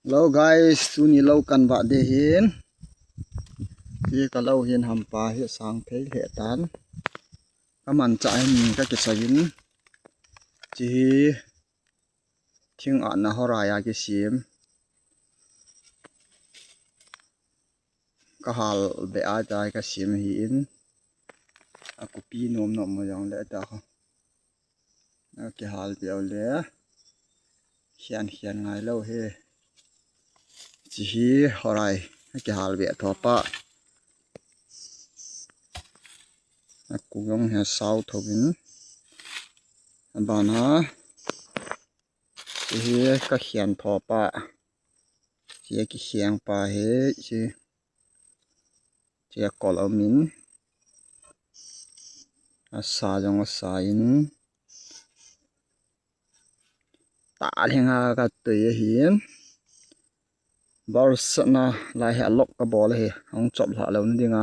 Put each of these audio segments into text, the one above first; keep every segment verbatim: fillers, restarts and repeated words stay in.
Hello guys, tuni lou kan vah ding ahin. Hiche ka lou hin hampa hi sang thei lheh tan. Ka manchah hin ka kisai in. Hiche hi thing ahna horai a kisem. Ka hal beh a tai ka sem ahin. A kopi nom nom mo jong le ta ho. A kihal beh u le. Hian hian ngai lou hi. Hiche hi horai. A kihal beh tho pa. A kung jong hi asao tho in. A ban a. Hiche hi ka hian tho pa. Hiche a kihiang pa hi. Hiche. Hiche a kol a um in. Asa jong asa in. Talhing a ka tui ahin. Bor satna lai hi a lock ka bol ahi. Hung chop lha lou na ding a.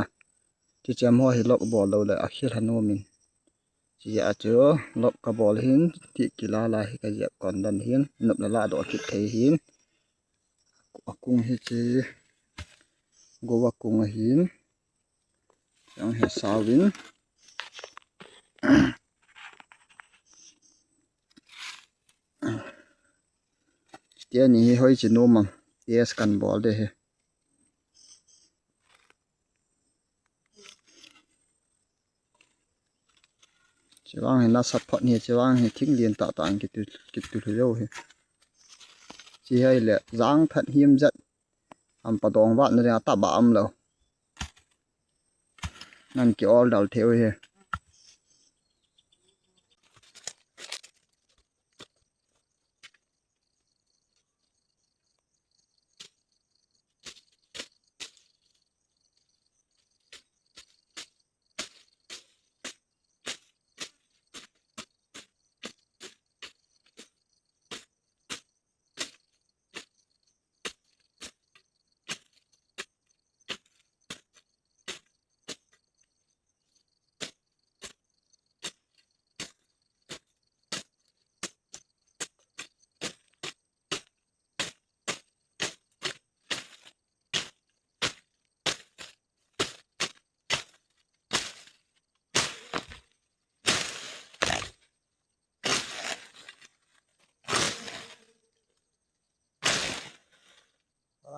Hiche chem ho hi lock bol lou le a khel ha nom in. Hiche a chu lock ka bol ahin. Ti kila lai hi ka jep kon dan ahin. Nop le lah doh kit thei ahin. A kung hiche. Go a kung ahin. Jong hi asao in. Hitia ni hi hoi chi nom am. Test kan bol ding ahi. Chuvang hi nasat phot hi, chuvang hi thing lien tah tah in kitu, kitu lhu jou hi. Hiche hi le jang that him jat. Hampa dong vat na ding a tah ba um lou. Nan ki order thei u hi.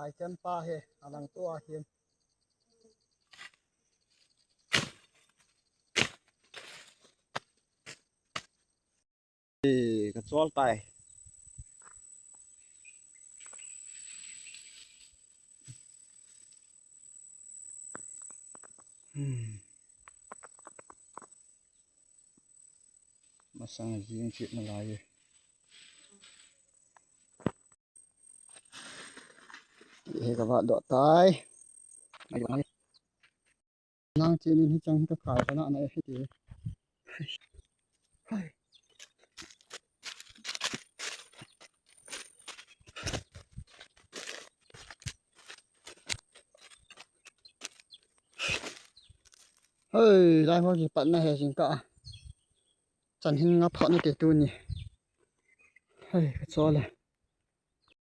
Lai chan pa hi, alang tua hi. Ka chol tai. Hmm. Masang jing chit na lai. Hi ka va doh tai. Nang chinin hi chang hi ka khai ka na na hi ti. Hei, lai ho ji pat na he jing ka. Chan hin nga phot na te tuni. Hei, ka chol e.